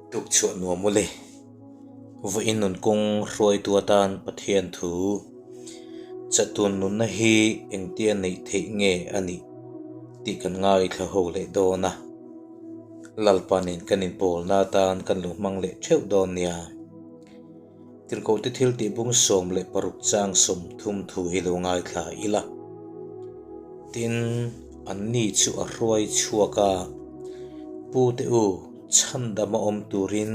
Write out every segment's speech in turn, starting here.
Tukchhuah nuam ule. Vawiin nun kawng hruaitu atan Pathian thu chatun nunna hi engtia neih theih nge a nih tih kan ngaithla ho leh dawn a. Lalpa nen kan inpawlna atan kan lo hmang leh theuh dawn nia. Tirhkohte thil tih bung 16 chang 30 thu hi lo ngaithla ila. Tin, anni chu a hruai chhuak a, Pu te u, chhandam a awm turin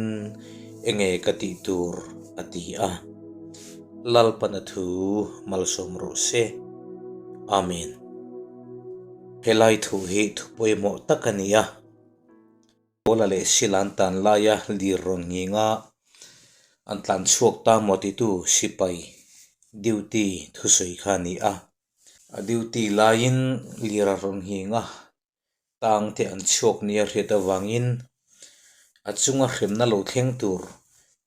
enge ka tih tur? a ti a. Lalpana thu malsawm rawh se. Amen. Helai thu hi thu pawimawh tak a ni a. Paula leh Sila an tan laia lir rawn nghing a, an tlan chhuak ta maw titu sipai duty thusawi kha a ni a. A duty laiin lir a rawn nghing a, tang te an chhuak nia hriat avangin a chunga hremna lo thleng tur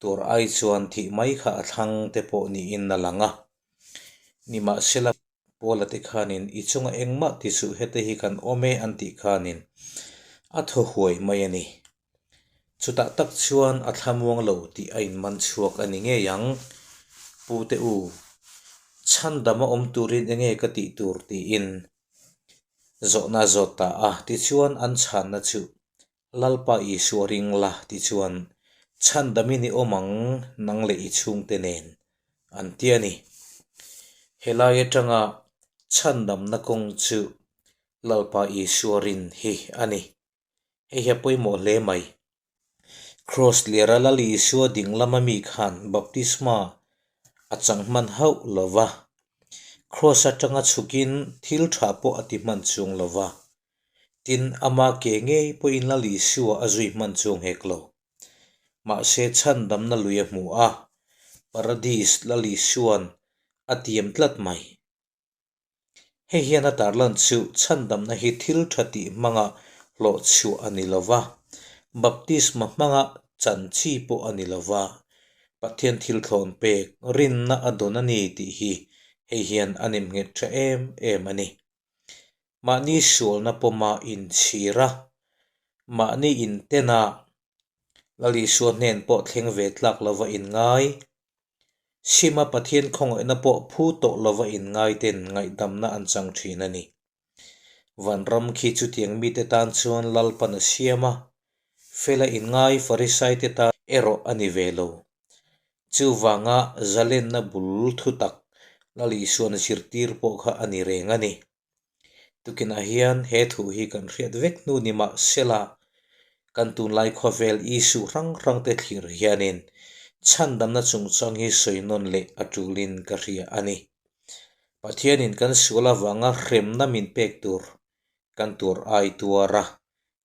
tur ai chuan thih mai kha a thlang te pawh niin a lang a. Nimahsela. Paula te khanin i chunga engmah ti suh hete hi kan awm e an tih khanin a thaw huai mai a ni. Chutah tak chuan a thlamuang lo tih a inman chhuak a ni ngei ang. Pu te u, chhandam a awm turin enge ka tih tur tiin zawhna a zawt ta a, tichuan an chhanna chu Lalpa Isua ring la tichuan chhandamin i awm ang nang leh i chhungte nen an ti a ni. Helai atanga chhandamna kawng chu Lalpa Isua rin hi a ni. Hei hi a pawimawh hle mai. Cross lera Lal Isua ding lama mi khan baptisma a chang hman hauh lo va, Cross atanga chhukin thil tha pawh a ti hman chung lo va. Tin, ama ke ngei pawhin Lal Isua a zui hman chuang hek lo. Mahse, chhandamna lui a hmu a, Paradis Lal Isua'n a tiam tlat mai. Hei hian a tarlan chu chhandamna hi thil tha tih hmanga hlawh chhuah a ni lo va, baptisma hmanga chan chi pawh a ni lo va, Pathian thil thlawn pek rinna a dawn a ni tih hi hei hian a nemnghet tha em em a ni. Mahni sualna pawma inchhir a, mahni intena Lal Isua hnen pawh thleng ve tlak lova inngai, Sima Pathian khawngaihna pawh phu tawh lova inngai ten ngaihdamna an chang thin a ni. Vanram khi chutiang mite tan chuan Lalpan a siam a, fela inngai Farisaite tan erawh a ni ve lo. Chuvanga zalenna bul thutak Lal Isuan zirtir pawh kha a ni reng a ni. Tukinah hian he thu hi kan hriat vek hnu ni mah sela, kan tunlai khawvel issue hrang hrang te thlir hianin chhandamna chungchang hi sawi nawn leh a tulin ka hria a ni. Pathianin kan sual avanga hremna min pek tur kan tur ai tuar a,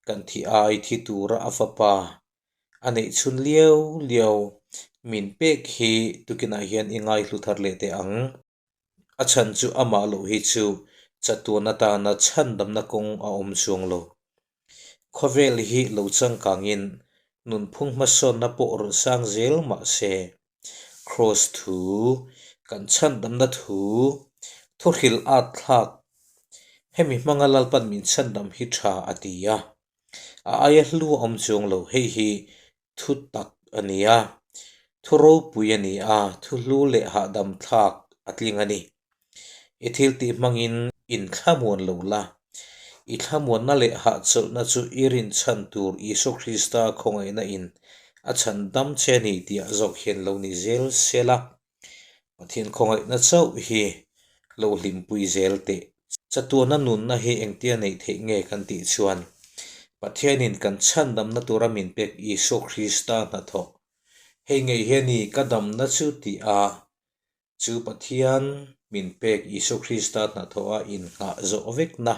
kan thi ai thi tura a fapa a neih chhun liau liau min pek hi tukinah hian i ngaihlu thar leh teh ang. A chhan chu amah loh hi chu chatuan atana chhandamna kawng a awm chuang lo. Khawvel hi lo changkangin nunphung hmasawnna pawh rawn sang zel mah se, Kraws thu, kan chhandamna thu, thuhrilh at thlak, hemi hmanga Lalpan min chhandam hi tha a ti a. A aia hlu a awm chuang lo, hei hi thu tak a ni a, thu ropui a ni a, thu hlu leh hahdam thlak a tling a ni. I thil tih hmangin inthlamuan lo la, i thlamuanna leh hahchawlhna chu i rinchhan tur Isua Krista khawngaihna in a chhan dam che a ni tih ah zawk hian lo ni zel se la. Pathian khawngaihna chauh hi lo hlimpui zel teh. Chatuana nunna hi engtia neih theih nge kan tih chuan Pathianin kan chhandamna tura min pek Isua Krista hnathawk hei ngei hian i ka damna chu tih a chu Pathian min pek Isua Krista hnathawh a inngah zawh vekna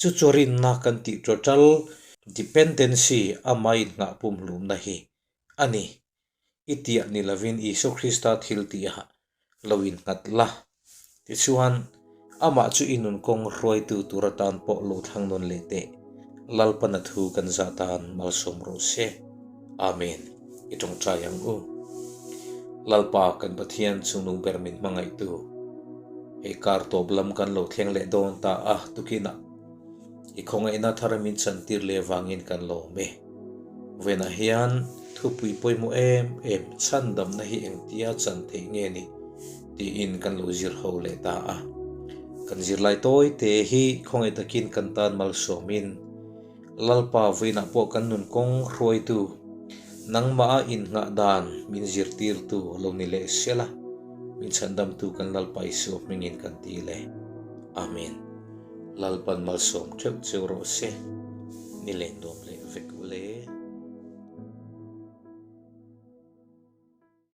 chu chu rinna kan tih total dependency ama inngah pumhlumna hi a ni. I tiah ni lovin Isua Krista thil tihah lo innghat la. Tichuan, amah chu i nun kawng hruaitu tur atan pawh lo thlang nawn leh teh. Lalpana thu kan zah tan malsawm rawh se. Amen. I tawngtai ang u. Lalpa kan Pathian chungnung ber min hmangaihtu. Hei kar tawp lam kan lo thleng leh dawn ta a, tukinah i khawngaihna thar min chantir leh vangin kan lawm e. Vawiinah hian thu. Thupui pawimawh em em chhandamna hi engtia chan theih nge ni tiin kan lo zir ho leh ta a. Kan zirlai tawi te hi khawngaih takin kan tan malsawmin Lalpa vawiinah pawh kan nun kawng hruaitu, nangmah a innghah dan min zirtirtu lo ni leh sela, min chhandamtu kan Lalpa Isua hmingin kan ti le. Amen. Lalpan malsawm theuh cheu rawh se, ni len nuam leh vek u le.